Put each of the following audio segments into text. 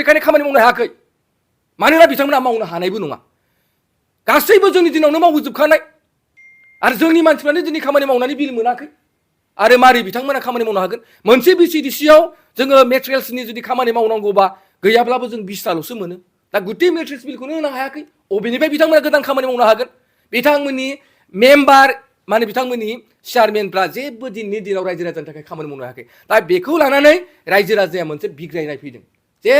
बेखायनो खामानि मावनो हायाखै मानोना बिथांमोना मावनो हानायबो नङा गासैबो जोंनि दिनावनो मावजोबखानाय आरो जोंनि मानसिफ्रानो दिनै खामानि मावनानै बिल मोनाखै आरो मारै बिथांमोना खामानि मावनो हागोन मोनसे बिसिडिसियाव जोङो मेटेरियेल्सनि जुदि खामानि मावनांगौबा गैयाब्लाबो जों 20टाल'सो मोनो दा गुटे मेट्रिक्स बिलखौनो होनो हायाखै अबेनिफ्राय बिथांमोना गोदान खामानि मावनो हागोन बिथांमोननि मेम्बार माने बिथांमोननि चेयारमेनफ्रा जेबो दिनैनि दिनाव रायजो राजानि थाखाय खामानि मावनो हायाखै दा बेखौ लानानै रायजो राजाया मोनसे बिग्रायनाय फैदों जे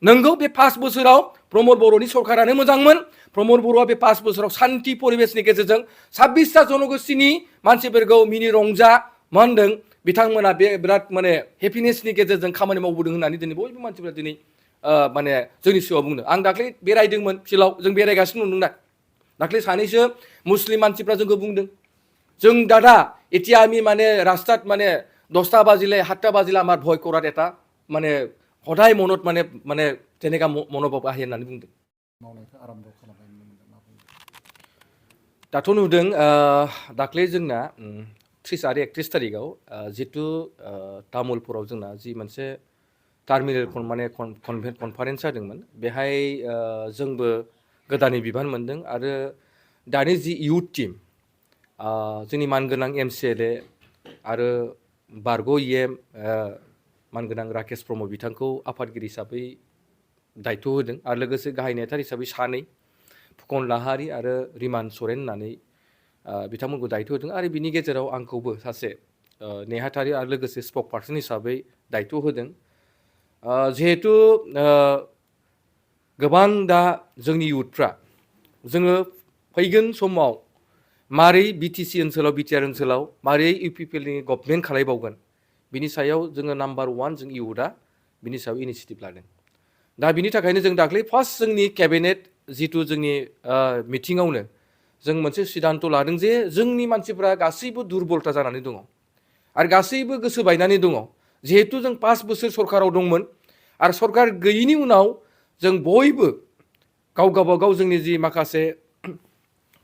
नंगौ बे 5 बोसोराव प्रमद बर'नि सरकारानो मोजांमोन प्रमद बर'आ बे 5 बोसोराव शान्ति परिबेशनि गेजेरजों 26टा जनगोष्ठीनि मानसिफोरखौ मिनि रंजा मा होनदों बिथांमोना बे बिराद माने हेपिनेसनि गेजेरजों खामानि मावबोदों होननानै दिनै बयबो मानसिफ्रा दिनै माने जोंनि सिगाङाव बुंदों आं दाख्लै बेरायदोंमोन फिल्डआव जों बेरायगासिनो नुदोंना दाख्लै सानैसो मुस्लिम मानसिफ्रा जोंखौ बुंदों जों दादा এতিয়া আমি মানে রাস্তাত মানে 10টা বাজিলে 7টা বাজিলে আমার ভয় করার এটা মানে সদায় মনত মানে মানে তেনেকা মনোভাব আহে होननानै बुंदों मावनायखौ आरम्भ खालामनाय नुनो मोनदों मा बुंदों दाथ' नुदों दाख्लै जोंना 30 आरो 31 तारिखाव जितु तामुलपुराव जोंना जि मोनसे टार्मिनेल माने कनफारेन्स जादोंमोन बेहाय जोंबो गोदानै बिबान मोनदों आरो दानि जि इउथ टीम जोंनि मानगोनां एमसिएलए आरो बारग' इएम मानगोनां राकेश ब्रह्म बिथांखौ आफादगिरि हिसाबै दायित्व होदों आरो लोगोसे गाहाय नेहाथारि हिसाबै सानै फुकन लाहारि आरो रिमान सरेन होननानै बिथांमोनखौ दायित्व होदों आरो बिनि गेजेराव आंखौबो सासे नेहाथारि आरो लोगोसे स्पक पार्सन हिसाबै दायित्व होदों जिहेतु गोबां दा जोंनि इउथफ्रा जोङो फैगोन समाव मारै बिटिसि ओनसोलाव बिटिआर ओनसोलाव मारै इउपिपिएलनि गभर्नमेन्ट खालायबावगोन बिनि सायाव जोङो नाम्बार 1 जों इउथआ बिनि सायाव इनिशिएटिभ लादों दा बिनि थाखायनो जों दाख्लै फार्स्ट जोंनि केबिनेट जितु जोंनि मिटिङावनो जों मोनसे सिद्धान्त लादों जे जोंनि मानसिफ्रा गासैबो दुरबलता जानानै दङ आरो गासैबो गोसो बायनानै दङ जिहेतु जों 5 बोसोर सरकाराव दंमोन आरो सरकार गैयिनि उनाव जों बयबो गाव गावबागाव जोंनि जि माखासे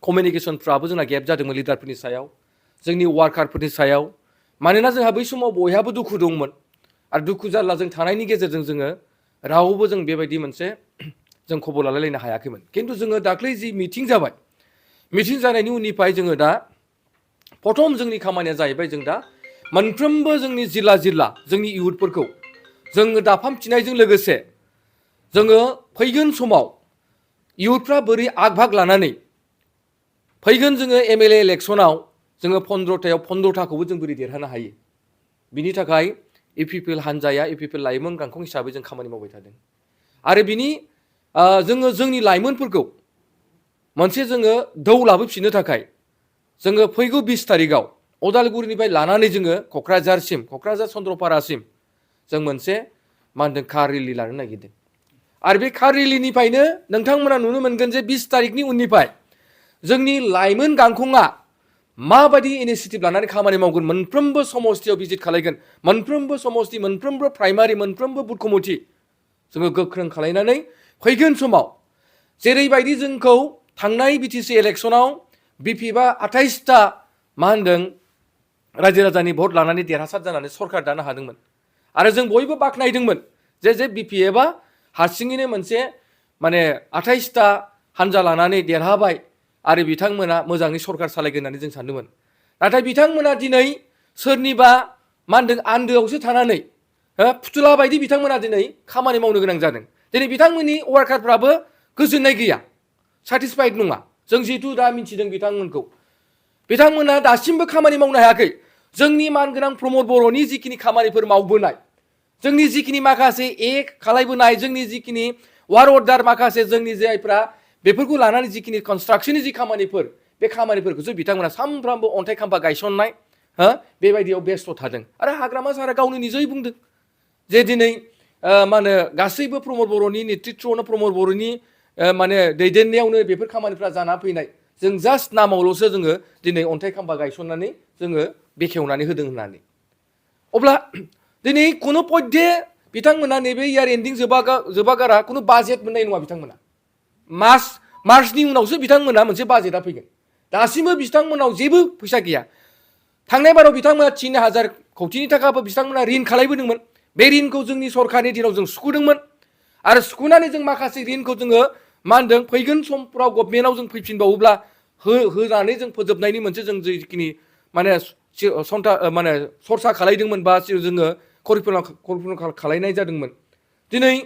कमिउनिकेशनफ्राबो जोंना गेप जादोंमोन लिडारफोरनि सायाव जोंनि वार्कारफोरनि सायाव मानोना जोंहा बै समाव बयहाबो दुखु दंमोन आरो दुखु जारला जों थानायनि गेजेरजों जोङो रावबो जों बेबायदि मोनसे जों खबर लालायलायनो हायाखैमोन खिन्थु जोङो दाख्लै जि मिटिं जाबाय मिटिं जानायनि उननिफ्राय जोङो दा प्रथम जोंनि खामानिया जाहैबाय जों दा मोनफ्रोमबो जोंनि जिल्ला जोंनि इउथफोरखौ जोङो दाफामफिननायजों लोगोसे जोङो फैगोन समाव इउथफ्रा बोरै आग भाग लानानै फैगोन जोङो एमएलए इलेक्शनाव जोङो 15टायाव 15टाखौबो जों बोरै देरहानो हायो बिनि थाखाय इउपिपिएल हान्जाया इउपिपिएल लाइमोन गांखं हिसाबै जों खामानि मावबाय थादों आरो बिनि जोङो जोंनि लाइमोनफोरखौ मोनसे जोङो दौ लाबोफिननो थाखाय जोङो फैगौ 20 तारिखाव उदालगुरिनिफ्राय लानानै जोङो क'क्राझार चन्द्रपारासिम जों मोनसे मा होनदों कार रेलि लानो नागिरदों आरो बे कार रेलिनिफ्रायनो नोंथांमोना नुनो मोनगोन जे 20 तारिखनि उननिफ्राय जोंनि लाइमोन गांखंआ माबायदि इनिशिएटिभ लानानै खामानि मावगोन मोनफ्रोमबो समस्तियाव भिजिट खालायगोन मोनफ्रोमबो समस्ति मोनफ्रोमबो प्राइमारि मोनफ्रोमबो बुथ कमिटि जोङो गोख्रों खालायनानै फैगोन समाव जेरैबायदि जोंखौ थांनाय बिटिसि इलेक्शनाव बिपिएफआ 28टा मा होनदों रायजो राजानि भट लानानै देरहासार जानानै सरकार दानो हादोंमोन आरो जों बयबो बाख्नायदोंमोन जे बिपिएफआ हारसिङैनो मोनसे माने 28टा हानजा लानानै देरहाबाय आरो बिथांमोना मोजाङै सरकार सालायगोन होननानै जों सानदोंमोन नाथाय बिथांमोना दिनै सोरनिबा मा होनदों आन्दोआवसो थानानै फुथुला बायदि बिथांमोना दिनै खामानि मावनो गोनां जादों दिनै बिथांमोननि वार्कारफ्राबो गोजोननाय गैया सेटिसफाइड नङा जों जिहेतु दा मिथिदों बिथांमोना दासिमबो खामानि मावनो हायाखै जोंनि मानगोनां प्रमद बर'नि जिखिनि खामानिफोर मावबोनाय जोंनि जिखिनि माखासे खालायबोनाय जोंनि जिखिनि वार अर्डार माखासे जोंनि जायफ्रा बेफोरखौ लानानै जिखिनि कनस्ट्राक्शननि जि खामानिफोर बे खामानिफोरखौसो बिथांमोना सानफ्रामबो अन्थाइ खाम्फा गायसननाय बेबायदियाव बेस्थ' थादों आरो हाग्रामा सारा गावनो निजै बुंदों जे दिनै मा होनो गासैबो प्रमद बर'नि नेतृत्वआवनो प्रमद बर'नि माने दैदेननायावनो बेफोर खामानिफ्रा जाना फैनाय जों जास्ट नामावल'सो जोङो दिनै अन्थाइ खाम्फा गायसननानै जोङो बेखेवनानै होदों होननानै अब्ला दिनै कुनु पद्धे बिथांमोना नैबे इयार एन्डिं जोबागारा कुनु बाजेट मोननाय नङा बिथांमोना मार्चनि उनावसो बिथांमोना मोनसे बाजेटआ फैगोन दासिमबो बिथांमोनाव जेबो फैसा गैया थांनाय बाराव बिथांमोना 3000 कौटिनि थाखाबो बिथांमोना रिन खालायबोदोंमोन बे रिनखौ जोंनि सरकारनि दिनाव जों सुख'दोंमोन आरो सुख'नानै जों माखासे ऋणखौ जोङो मा होनदों फैगोन समफ्राव गभर्नमेन्टआव जों फैफिनबावोब्ला होनानै जों फोजोबनायनि मोनसे जों जिखिनि माने माने सरसा खालायदोंमोन बा जोङो करिकुलाम खालायनाय जादोंमोन दिनै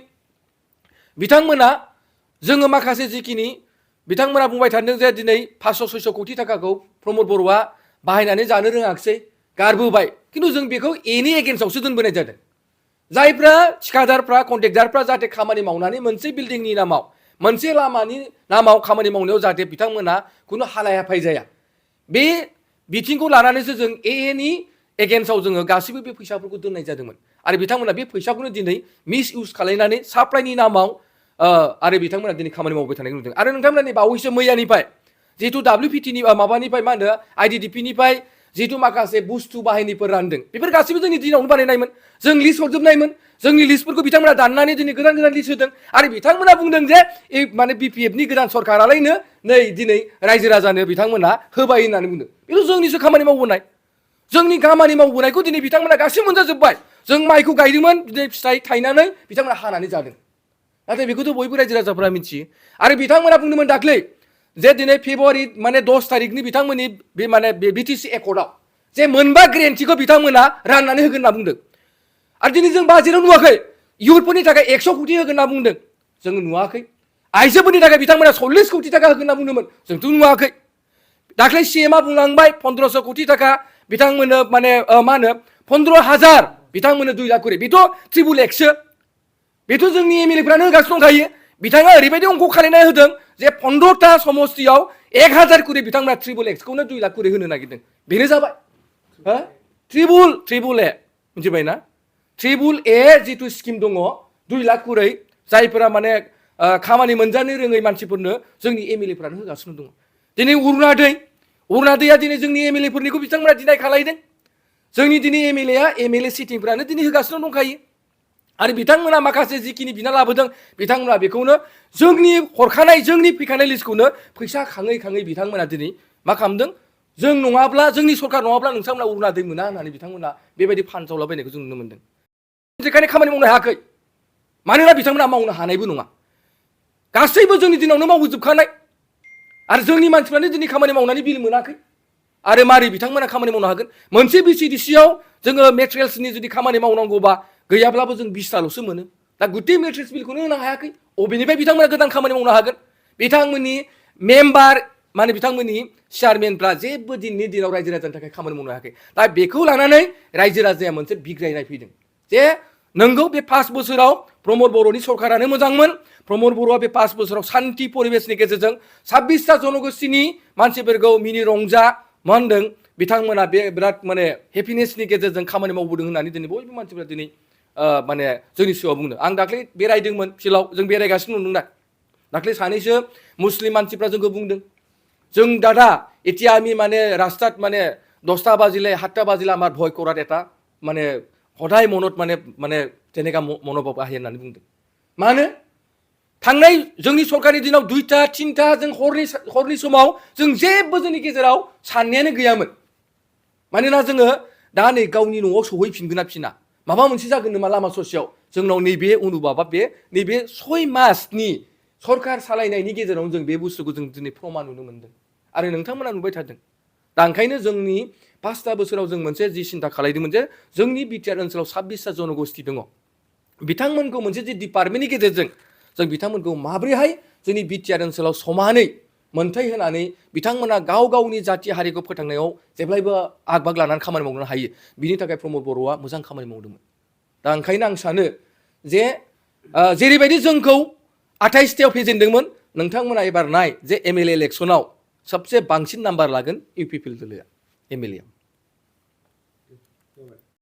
बिथांमोना जोङो माखासे जिखिनि बिथांमोना बुंबाय थादों जे दिनै 500-600 कोटि थाखाखौ प्रमद बर'आ बाहायनानै जानो रोङाखिसै गारबोबाय खिन्थु जों बेखौ एनि एगेन्स्टआवसो दोनबोनाय जादों जायफ्रा थिकादारफ्रा कन्ट्रेक्टारफ्रा जाहाथे खामानि मावनानै मोनसे बिल्डिंनि नामाव मोनसे लामानि नामाव खामानि मावनायाव जाहाथे बिथांमोना खुनु हालाय हाफाय जाया बे बिथिंखौ लानानैसो जों एनि एगेन्स्टआव जोङो गासैबो बे फैसाफोरखौ दोननाय जादोंमोन आरो बिथांमोना बे फैसाखौनो दिनै मिस इउज खालायनानै साप्लाइनि नामाव आरो बिथांमोना दिनै खामानि मावबाय थानायखौ नुदों आरो नोंथांमोना नै बावैसो मैयानिफ्राय जिहेतु WPTनि माबानिफ्राय मा होनो IDDPनिफ्राय जिहेतु माखासे बुस्थु बाहायनायफोर रानदों बेफोर गासैबो जोंनि दिनावनो बानायनायमोन जों लिस्ट हरजोबनायमोन जोंनि लिस्टफोरखौ बिथांमोना दाननानै दिनै गोदान गोदान लिस्ट होदों आरो बिथांमोना बुंदों जे माने BPFनि गोदान सरकारालायनो नै दिनै रायजो राजानो बिथांमोना होबाय होननानै बुंदों बेथ' जोंनिसो खामानि मावबोनाय जोंनि खामानि मावबोनायखौ दिनै बिथांमोना गासैबो मोनजाजोब्बाय जों माइखौ गायदोंमोन दिनै फिथाइ थायनानै बिथांमोना हानानै जादों नाथाय बेखौथ' बयबो रायजो राजाफोरा मिथियो आरो बिथांमोना बुंदोंमोन दाख्लै जे दिनै फेब्रुवारि माने 10 तारिखनि बिथांमोननि बे माने BTC एकर्डआव जे मोनबा ग्रेन्टिखौ बिथांमोना राननानै होगोन होनना बुंदों आरो दिनै जों बाजेटआव नुवाखै इयुथफोरनि थाखाय 100 कोटि होगोन होनना बुंदों जों नुवाखै आइजोफोरनि थाखाय बिथांमोना 40 कोटि थाखा होगोन होनना बुंदोंमोन जोंथ' नुवाखै दाख्लै CMआ बुंलांबाय 1500 कोटि थाखा बिथांमोननो माने मा होनो 15,000 बिथांमोननो 2 लाख करि बेथ' ट्रिबुल एक्सो बेथ' जोंनि एमएलएफ्रानो होगासिनो दंखायो बिथाङा ओरैबायदि अंक खालायनाय होदों जे 15टा समस्तियाव 1000 करि बिथांमोना ट्रिबुल एक्सखौनो 2 लाख करि होनो नागिरदों बेनो जाबाय हो ट्रिबुल ए मिथिबायना ट्रिबुल ए जिथु स्किम दङ 2 लाख करि जायफोरा माने खामानि मोनजानो रोङै मानसिफोरनो जोंनि एमएलएफ्रानो होगासिनो दङ दिनै अरुणादैया दिनै जोंनि एमएलएफोरनिखौ बिथांमोना दिनाय खालायदों जोंनि दिनै एमएलए सिटिंफ्रानो दिनै होगासिनो दंखायो आरो बिथांमोना माखासे जिखिनि बिना लाबोदों बिथांमोना बेखौनो जोंनि हरखानाय जोंनि फैखानाय लिस्टखौनो फैसा खाङै खाङै बिथांमोना दिनै मा खालामदों जों नङाब्ला जोंनि सरकार नङाब्ला नोंथांमोना अरुणादै मोना होननानै बिथांमोना बेबायदि फानजावलाबायनायखौ जों नुनो मोनदों बेनिखायनो खामानि मावनो हायाखै मानोना बिथांमोना मावनो हानायबो नङा गासैबो जोंनि दिनावनो मावजोबखानाय आरो जोंनि मानसिफ्रानो दिनै खामानि मावनानै बिल मोनाखै आरो मारै बिथांमोना खामानि मावनो हागोन मोनसे BCDCआव जोङो मेटेरियेल्सनि जुदि खामानि मावनांगौबा गैयाब्लाबो जों 20टाल'सो मोनो दा गुटे मेट्रिक्स बिलखौनो होनो हायाखै अबेनिफ्राय बिथांमोना गोदान खामानि मावनो हागोन बिथांमोननि मेम्बार माने बिथांमोननि चेयारमेनफ्रा जेबो दिननि दिनाव रायजो राजानि थाखाय खामानि मावनो हायाखै दा बेखौ लानानै रायजो राजाया मोनसे बिग्रायनाय फैदों जे नोंगौ बे 5 बोसोराव प्रमद बर'नि सरकारानो मोजांमोन प्रमद बर'आ बे 5 बोसोराव शान्ति परिबेशनि गेजेरजों 26टा जनगोष्ठीनि मानसिफोरखौ मिनि रंजा मा होनदों बिथांमोना बे बिराद माने हेपिनेसनि गेजेरजों खामानि मावबोदों होननानै दिनै बयबो मानसिफ्रा दिनै माने जोंनि सिगाङाव बुंदों आं दाख्लै बेरायदोंमोन फिल्डआव जों बेरायगासिनो दंना दाख्लै सानैसो मुस्लिम मानसिफ्रा जोंखौ बुंदों जों दादा এতিয়া আমি মানে রাস্তাত মানে 10টা বাজিলে 7টা বাজিলে আমার ভয় করার এটা মানে সদায় মনত মানে মানে তেনেকা মনোভাব আহে होननानै बुंदों मानो थांनाय जोंनि सरकारनि दिनाव 2टा 3टा जों हरनि समाव जों जेबो जोंनि गेजेराव साननायानो गैयामोन मानोना जोङो दा नै गावनि न'आव सौहैफिनगोन ना फिना माबा मोनसे जागोन नामा लामा ससेयाव जोंनाव नैबे अनुभाबा नैबे 6 मासनि सरकार सालायनायनि गेजेराव जों बे बुस्थुखौ जों दिनै प्रमान नुनो मोनदों आरो नोंथांमोना नुबाय थादों दा ओंखायनो जोंनि 5टा बोसोराव जों मोनसे जि सिन्था खालायदोंमोन जे जोंनि बिटिआर ओनसोलाव 26टा जनगोष्ठी दङ बिथांमोनखौ मोनसे जि डिपार्टमेन्टनि गेजेरजों जों बिथांमोनखौ माब्रैहाय जोंनि बिटिआर ओनसोलाव समानै मोनथाय होनानै बिथांमोना गाव गावनि जाथि हारिखौ फोथांनायाव जेब्लायबो आगबाग लानानै खामानि मावनो हायो बिनि थाखाय प्रमद बर'आ मोजां खामानि मावदोंमोन दा ओंखायनो आं सानो जे जेरैबायदि जोंखौ 28टायाव फेजेनदोंमोन नोंथांमोना एबार नाय जे एमएलए इलेक्सनाव सबसे बांसिन नाम्बार लागोन इउपिपिएल दोलोआ एमएलए